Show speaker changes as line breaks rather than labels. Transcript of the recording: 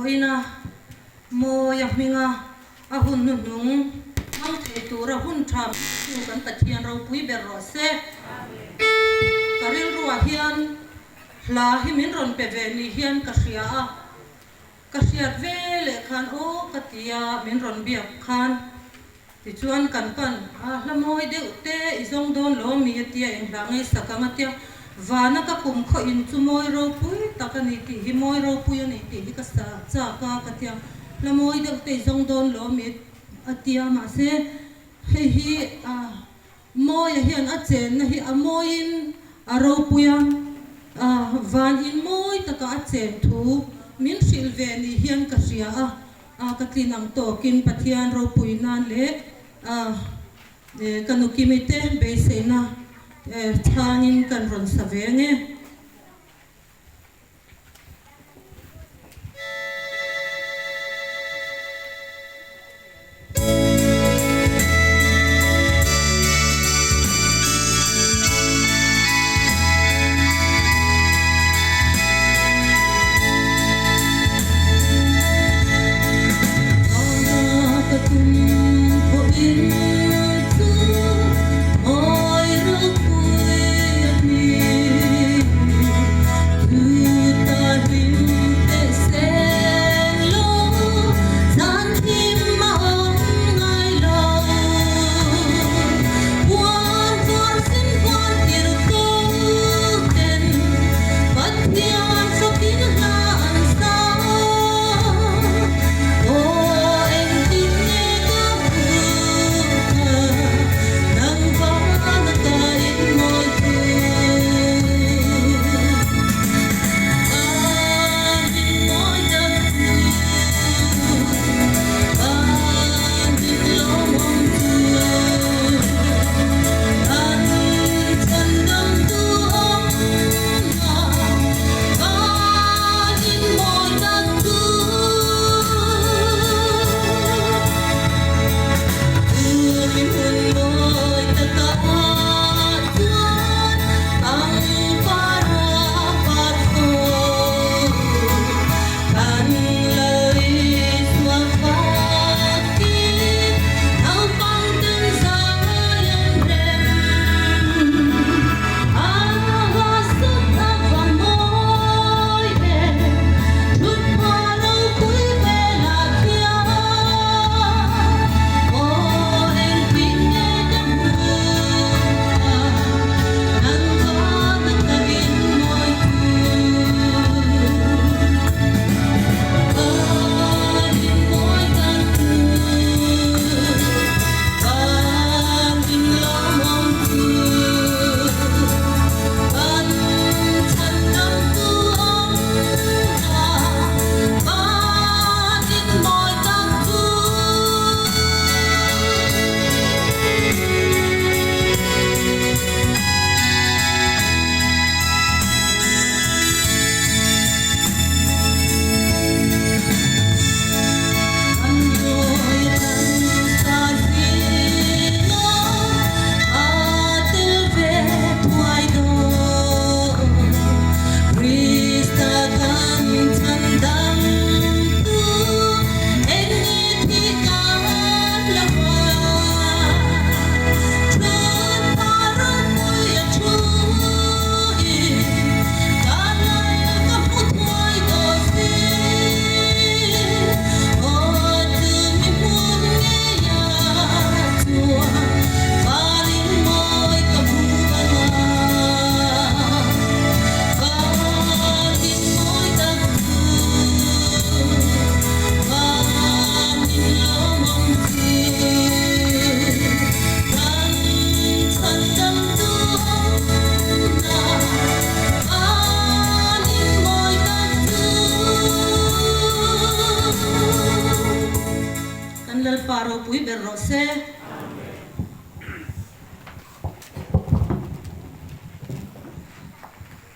Vawiina Mawia hminga a hun hnuhnung hmang thei tura hun tha min petu kan Pathian ropui ber rawh se. Ka rilruah hian hla hi min rawn pe ve ni hian ka hria a, ka hriat ve leh khan aw ka ti a, min rawn biak khan Tichuan kan pan a, hla mawi deuh te i zawng dawn lo mi a tia eng hla ngaihsak ang a tia, vana ka kum khaw in chu mawi ropui tak a ni tih hi mawi ropui a ni tih hi ka sa chak a ka tia, hla mawi deuh te i zawng dawn lo mi a tia mahse hei hi a Mawia hian a chenna hi a mawiin a ropui a, van in mawi taka a chen thu min hrilh ve ni hian ka hria a, a ka tlin ang tawkin Pathian ropui nan leh ka nukimi te beiseina chhangin kan rawn sa ve nge.